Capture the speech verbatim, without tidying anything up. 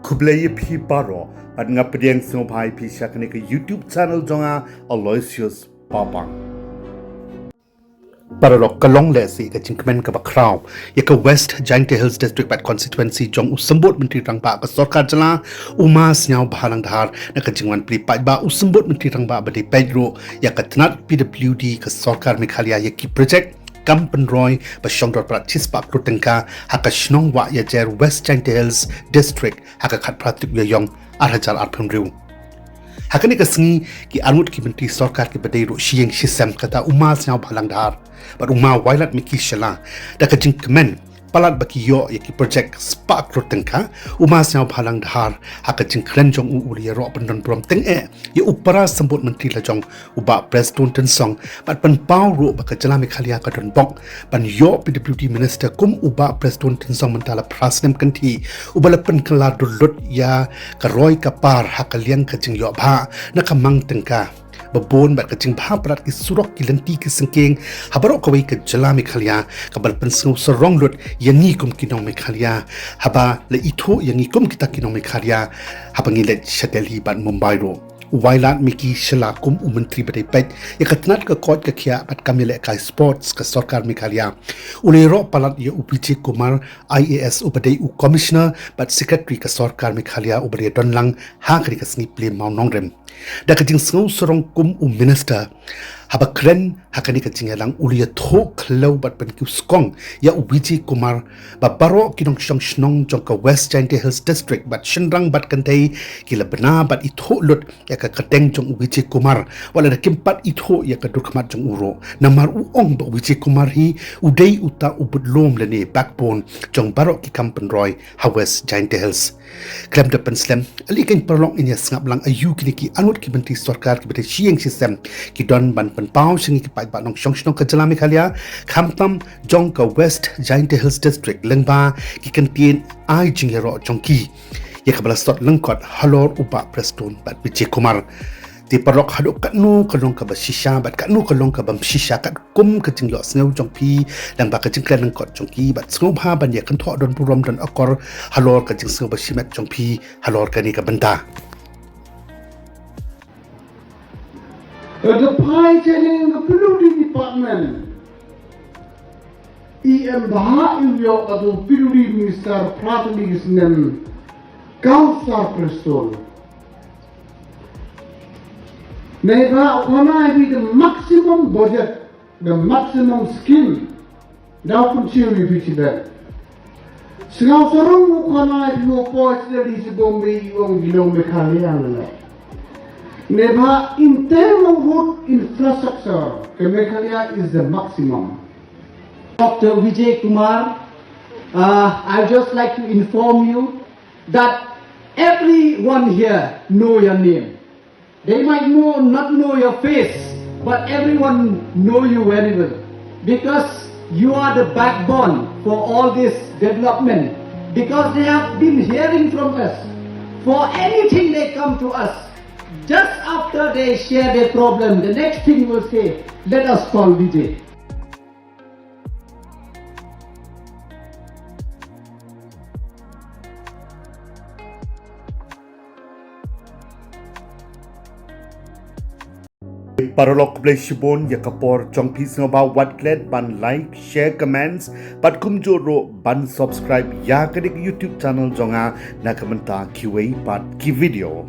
Khublei ïa phi baroh, bad nga pdiang sngewbha ïa phi sha kane ka YouTube channel jong nga, Aloysius Papang. Paralok, ka long lehse ka jingkmen kaba khraw ïa ka West Jaintia Hills District bad Constituency jong u Symbud Myntri Rangbah ka Sorkar Jylla, u Ma Sniawbhalang Dhar, na ka jingwan plie paidbah u Symbud Myntri Rangbah ba dei peit ruh ïa ka tnat P W D ka Sorkar Meghalaya ïa ki projek kam pynroi ba shong dor palat shispah klur tyngka ha ka shnong Wahiajer, West Jaintia Hills District, ha ka khatphra tarik u Ïaïong ar hajar arphew hynriew. Ha kane ka sngi, ki arngut ki myntri sorkar kiba dei ruh shi ïing shi sem, kata u Ma Sniawbhalang Dhar bad u Ma Wailadmiki Shylla, da ka jingkmen palat ba ki ïoh ïa ki projek spah klur tyngka, u Ma Sniawbhalang Dhar ha ka jingkren jong u u la ïaroh pyndon burom tyngeh ïa u para Symbud Myntri lajong, u Bah Prestone Tynsong, bad pynpaw ruh ba ka Jylla Meghalaya ka don bok ban ïoh P W D Minister kum u Bah Prestone Tynsong mynta la phra snem kynthih, uba la pynkylla dur lut ïa ka roi ka par ha ka liang ka jingïoh bha na ka mang tyngka ba bun bad ka jingbha palat ki surok, ki lynti, ki syngkien ha baroh kawei ka Jylla Meghalaya, kaba la pynsngew sarong lut ïa ngi kum ki nong Meghalaya, haba la ithuh ïa ngi kum kita ki nong Meghalaya haba ngi leit sha Delhi bad Mumbai ruh. U Wailadmiki Shylla kum u myntri ba dei peit ïa ka tnat ka koit ka khiah bad kam ïalehkai sports ka Sorkar Meghalaya, u la ïaroh palat ïa u Vijay Kumar, I A S, uba dei u Commissioner bad Secretary ka Sorkar Meghalaya, uba la ïadon lang ha kane ka sngi Plie Mawnongrim. Da ka jingsngew sarong kum u Minister, haba kren ha kane ka jingïalang, u la ïathuh khlaw bad pynkiew skong ïa u Vijay Kumar ba baroh ki nongshong shnong jong ka West Jaintia Hills District, bad shynrang bad kynthei, ki la bna bad ithuh lut ïa ka kyrteng jong u Vijay Kumar, wat lada kim pat ithuh ïa ka dur khmat jong u ruh. Namar u ong ba u Vijay Kumar hi u dei uta u budlum lane backbone jong baroh ki kam pynroi ha West Jaintia Hills. Khlem da pynslem, ale keiñ paralok, ngin ïa sngap lang aïu kine ki arngut ki myntri sorkar kiba dei shi ïing shi sem ki don ban pynpaw sha ngi ki paidbah nongshong shnong ka Jylla Meghalaya, khamtam jong ka West Jaintia Hills District, lyngba ki kyntien ai jingïaroh jong ki ïa kaba la sot lyngkot halor u Bah Prestone bad Vijay Kumar. Te paralok, haduh katno ka long kaba shisha bad katno ka long kaba ym shisha katkum ka jingïohsngew jong phi lyngba ka jingkren lyngkot jong ki, bad sngewbha ban ïa kynthoh don burom don akor halor ka jingsngew ba shimet jong phi halor kane ka bynta. Ka dei phi, ka jingïalang ka P W D department i em bha, i ïoh ka tu P W D minister phra tylli ki snem, Councillor Prestone. Neibhah u khana ïa phi the maximum budget, the maximum scheme. Da u pynshai ïa phi shisha. Sngap sarong, u khana ïa phi u poi shisha Delhi sha Bombay, u ong ki nong Meghalaya ne. Neibhah in term of road infrastructure, ka Meghalaya is the maximum. Doctor Vijay Kumar, uh, I just like to inform you that everyone here know your name. They might know, not know your face, but everyone know you very well, because you are the backbone for all this development, because they have been hearing from us. For anything they come to us, just after they share their problem, the next thing will say, "Let us call Vijay." Paralok, khublei shibun ïa ka por jong phi. Sngewbha wat klet ban like, share, comments, bad kumjuh ruh ban subscribe ïa kane ka YouTube channel jong nga na ka bynta kiwei pat ki video.